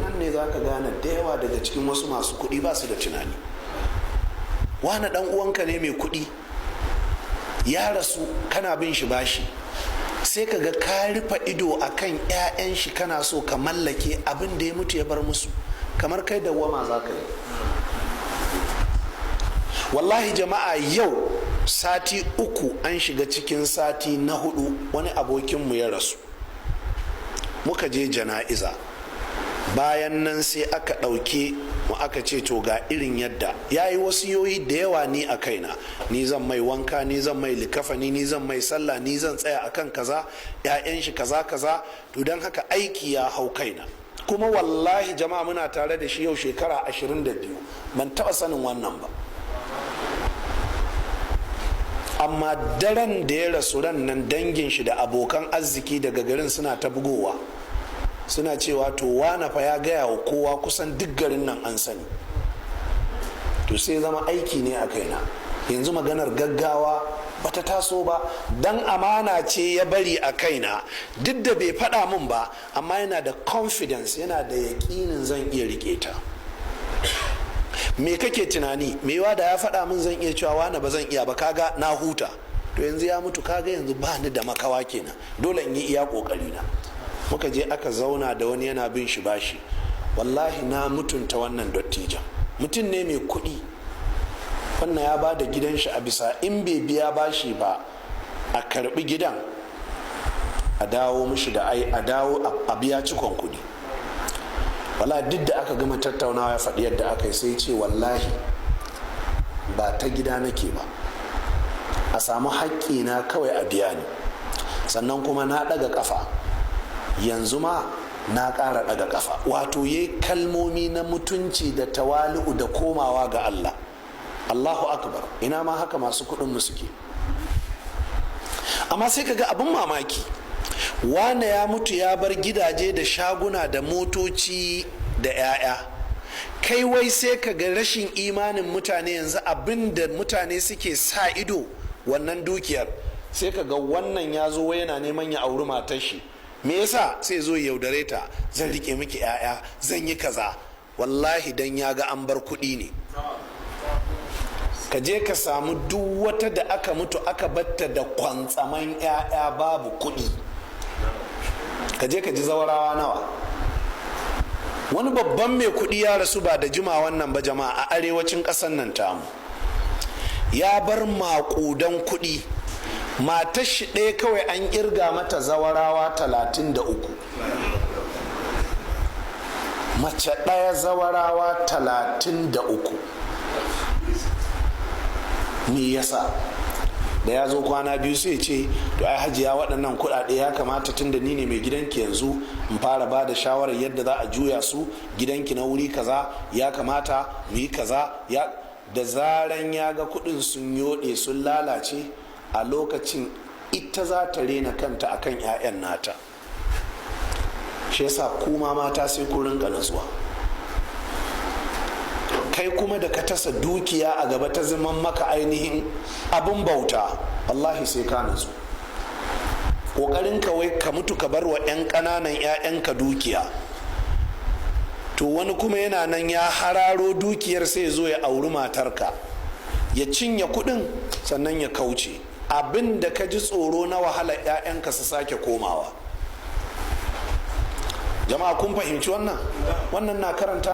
Nan ne za ka gane da yawa daga cikin wasu masu kuɗi ba su da tunani. Wani ɗan uwanka ne mai kuɗi ya rasu, kana bin shi bashi, sai ka ga ka rufe ido a kan 'ya'yan shi, kana so ka mallake abin da ya mutu ya bar musu, kamar kai dawwama za ka yi. Wallahi jama'a, yau sati 3, an shiga cikin sati na hudu, wani abokinmu ya rasu, muka je jana'iza. Bayan nan sai aka ɗauke mu, aka ce to ga irin yadda ya yi wasiyoyi da yawa ni a kaina: ni zan mai wanka, ni zan mai likafani, ni zan mai sallah, ni zan tsaya akan kaza, 'ya'yan shi kaza kaza. To don haka aiki ya hau kaina. Kuma wallahi jama'a, muna tare da shi yau shekara 22, ban taɓa sanin wannan ba. Amma daren da ya rasu, ran nan dangin shi da abokan arziki daga garin suna ta bugowa, suna cewa to wane fa ya gaya wa kowa, kusan duk garin nan an sani. To sai zama aiki ne a kaina. Yanzu maganar gaggawa bata taso ba, dan amana ce ya bari a kaina. Duk da bai faɗa min ba, amma yana da confidence, yana da yaƙinin zan iya rike ta. Me kake tunani? Me yawa da ya faɗa min, zan iya cewa wane, ba zan iya ba, kaga na huta. To yanzu ya mutu, kaga yanzu ba ni da makawa kenan, dole in yi iya ƙoƙari na. Muka je aka zauna da wani yana bin shi bashi. Wallahi na mutunta wannan dattijan, mutum ne mai kuɗi. Wannan ya ba da gidan shi a bisa in bai biya bashi ba, a karbi gidan, a dawo mishi da ai, a dawo a biya cikon kuɗi. Wala duk da aka gama tattaunawa, ya faɗi yadda aka yi, sai ce wallahi ba ta gida nake ba, a samu haƙƙina kawai a biya ni. Sannan kuma na ɗaga ƙafa, yanzu ma na ƙara ɗaga ƙafa. Wato yayi kalmomi na mutunci da tawali'u da komawa ga Allah. Allahu akbar! Ina ma haka masu kuɗin mu suke. Amma sai ka ga abin mamaki, wane ya mutu ya bar gidaje da shaguna da motoci da 'ya'ya. Kai wai sai ka ga rashin imanin mutane yanzu, abin da mutane suke sa ido wannan dukiyar. Sai ka ga wannan ya zo wai yana neman ya auri matar shi. Me yasa? Sai zo ya yaudare ta: zan rike miki 'ya'ya, zan yi kaza. Wallahi dan ya ga an bar kuɗi ne. Ka je ka samu duk wata da aka mutu aka batta da kwantsaman 'ya'ya babu kuɗi, ka je ka ji zawarawa nawa. Wani babban mai kuɗi ya rasu ba da jima wannan ba jama'a, a arewacin ƙasar nan tamu. Ya bar maƙudan kuɗi. Matar shi ɗaya kawai an ƙirga mata zawarawa 33. Mace ɗaya, zawarawa 33. Me yasa? Da ya zo kwana biyu sai ce to ai hajiya, waɗannan kuɗaɗe ya kamata, tun da ni ne mai gidanki yanzu, in fara ba da shawarar yadda za a juya su. Gidanki na wuri kaza ya kamata mu yi kaza. Ya da zaran ya ga kuɗin sun yoɗe, sun lalace, a lokacin ita za ta rena kanta akan 'ya'yan nata. Shi yasa kuma mata sai ku rinka natsuwa. Kai kuma da ka tasa dukiya a gaba ta zaman maka ainihin abin bauta, wallahi sai ka natsu. Ƙoƙarin ka wai ka mutu ka bar wa 'yan ƙananan 'ya'yanka dukiya. To wani kuma yana nan ya hararo dukiyar, sai zo ya auri matarka, ya cinye kuɗin, sannan ya kauce. Abin da ka ji tsoro na wahala, 'ya'yanka su sake komawa. Jama'a, kun fahimci wannan? Wannan na karanta